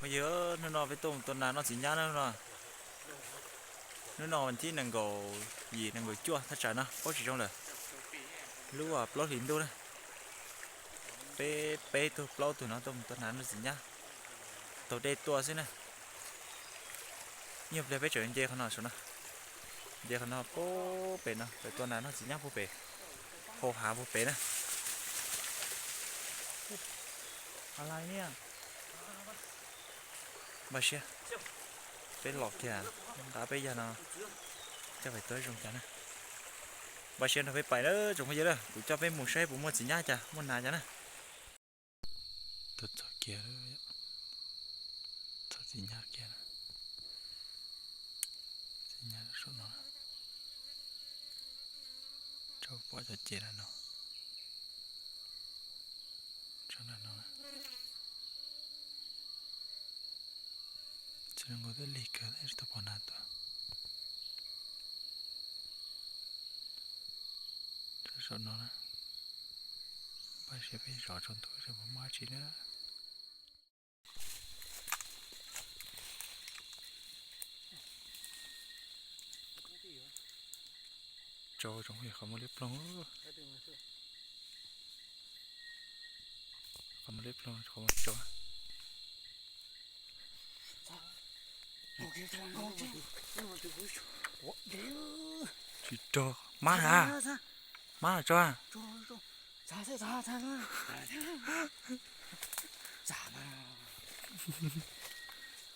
Phooj ywg, hnub no peb tuaj mus tua nas noj txiv nyab na no. Hnub no vas thib nees nkaum yim nees nkaum cuaj thaj tsam no paub tsis zoo lawm. Lub plaub hlis ntuj na. Peb peb tug plaub tug no tuaj mus tua nas noj txiv nyab. Taug dej tuaj xwb na. Ib pliag peb tseem nce qhov no saum no. Nce qhov no puag pem no, pem tua nas noj txiv nyab puag pem, hauv hav puag pem na. Npaj siab, peb los kiag nqa peb yag no, coj pais tua zoo cas na. Npaj siab nrog peb pais na tsoom phooj ywg, kuv coj peb mus saib puas muaj txiv nyab cas muaj nas cas na. Tuaj txog kiag, txog txiv nyab kiag, txiv nyab saum no, tsaug pom cov ces no, tsaug no. Tsis zoo nkaus thiab, lig kawg tsis tau pom nas tuaj. Saum no na, npaj siab peb zov tsaus ntuj seb puas muaj dab tsi na. Tsaug tsoom phooj ywg, qhov muaj liab ploog, qhov muaj liab ploog, qhov muaj tsaug. Tsis raug, mab na, mab na tso.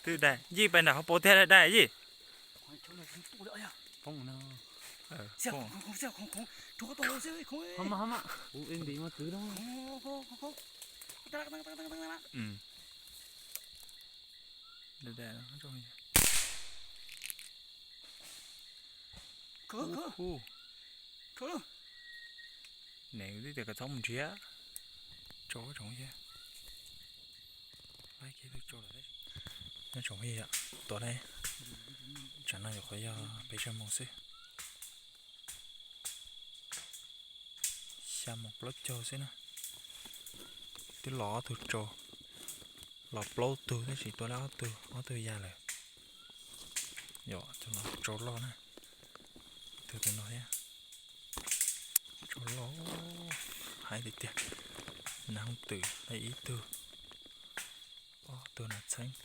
Twb dai yij, pais nram hauv paus tiag dai yij. Niam twb tias kom txhob mus nrhiav, tso tsoom thiab. Nyob tsoom phooj ywg, tua lawm, tsam no nyuam qhuav yog peb tsawg moos xwb. Xya moos plaub caug xwb na. Twb los ob tug tsau, los plaub tug tab sis tua lawm ob tug, ob tug ya lawm. Yog tus no tsau loj na, tus tus no thiab. Tsau loj, hais tiag tiag. Nas hooj twm lawm ib tug, ob tug nas txheeb,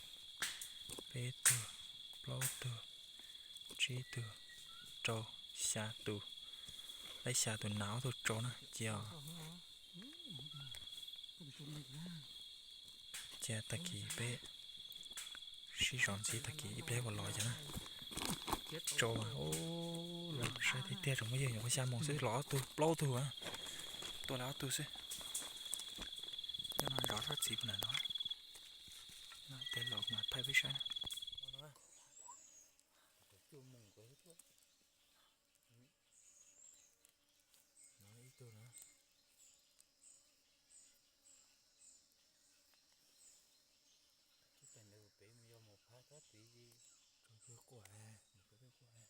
peb tug, plaub tug, tsib tug, rau, xya tus. Lawm xya tus nas ob tug tsau na cia. Cia tag kis peb sib zov ntxiv, tag kis ib pliag puas los yog na. Tsau los sai tiag tiag tsoom phooj ywg, nyuam qhuav xya moos xwb los ob tug plaub tug, tua lawm ob tug xwb. Nyob no zov sab txiv puag nram no, tej laus mas thaij peb saib. Ib tug na. Peb mus yog mus phab tsob txiv, tsob twg quaj, tsob twg quaj,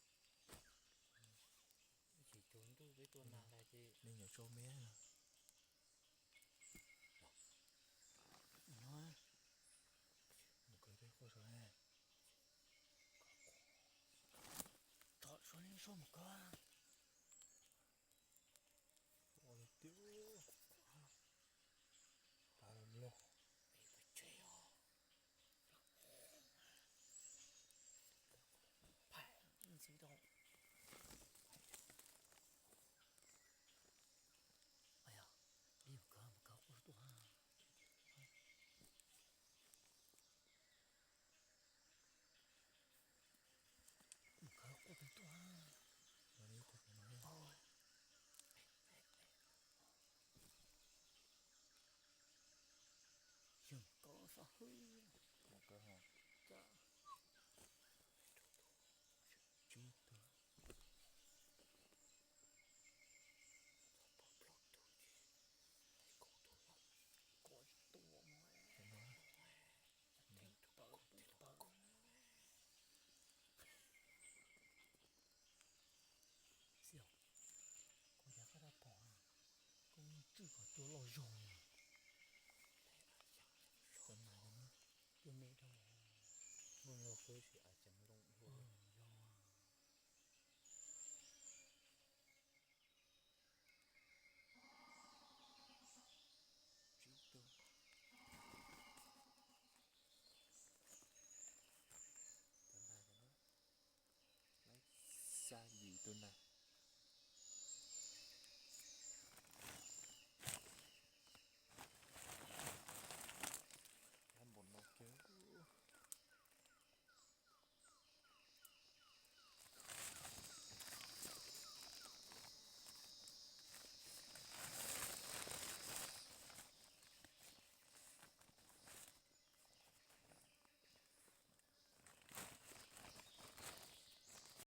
tsis tsaus ntuj peb tua nas ntag ces nej nyuam tsau me. Mus kawg twg quaj saud, tsom saud mus kawg. Ua tiag, tas los loj. Mus kawg quaj twg tuaj. Ua no xwb tsis av ceev loo ua. Tsib tug. Tus nag, laib xya yim tus nag.